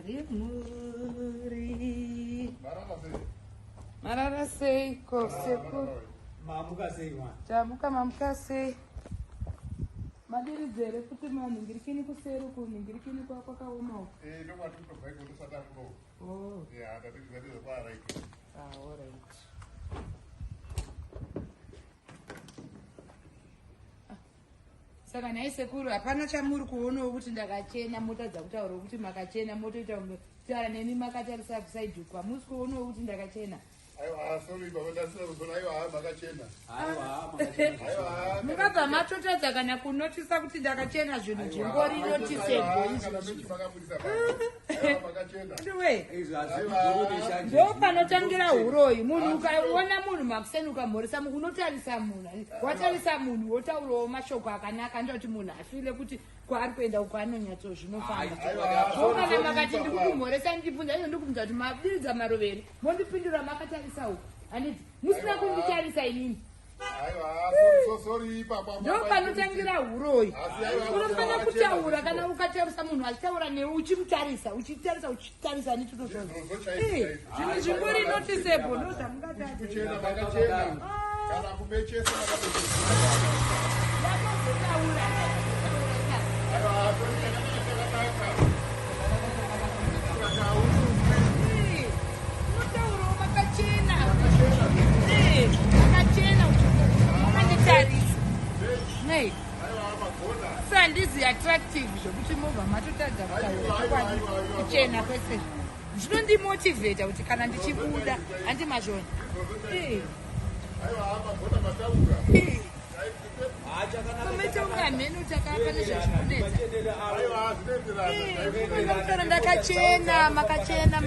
Mhuri mhuri. Marara seiko sekuru? Mamuka sei mwana? Tamuka mamuka sei? Madiridze here kuti manhingirikini kuseri uku nhingirikini kwa kwakaoma uku? Eh, ndokwati kutobva iko ndosati akuno. Oh, Yeah, ndatiridza kwa right. ah, all right. Ah, Saka nhai sekuru hapana chamuri kuonawo kuti ndakachena motadza kutaura kuti makachena motoita kunge kutaura nemi makatarisa kusaidhi uku hamusi kuonawo kuti ndakachena. Aiwa, sorry baba, ndasina kuzona. Aiwa, makachena. Aiwa, makachena. Aiwa. Mukabva matotadza kana kunotisa kuti ndakachena zvinhu zvingori notisebo Kana izvozvi. mechi makabudisa baba. Aiwa, makachena. Anyway, Izvi hazvidhuru neshanje. ndo panotangira uroyi munhu ukaona munhu makuseni ukamhoresa munhu unotarisa munhu watarisa munhu wotaurawo mashoko akanaka ndoti munhu afile kuti kwaari kuenda uko anonyatso zvinofamba Aiwa, kana makati ndikukumhoresa ndibvunza izvo ndikubvunza kuti mabiridza marovere mondipindura makatarisa uku handiti musina kunditarisa inini Aiwa, so sorry baba. ndo panotangira uroyi Asi aiwa, unofana makachena kutaura zvishuwa. kana ukatarisa munhu achitaura newe uchimutarisa uchitarisa uchitarisa nitotozvozvo Izvozvo chaizvo, chaizvo. zvinhu zvingori noticeable ndo zvamungatadza Kuchena makachena. Kana kumechesa makabechesa. ndatozotaura Aiwa, sorry chakanaka chakanaka. Saka hausi unotaurawo makachena makachena makanditarisa nei Aiwa, magona. sandizi attractive zvokuti mobva matotadza kutaura chokwadi kuchena kwese zvinondimotivheta kuti kana ndichibuda handi mazvona Aiwa, magona mataura. komaita kunge mheno takapane zvazvikunetsa Machenere avo. Aiwa, zvinoenderana. Ndakachena makachena.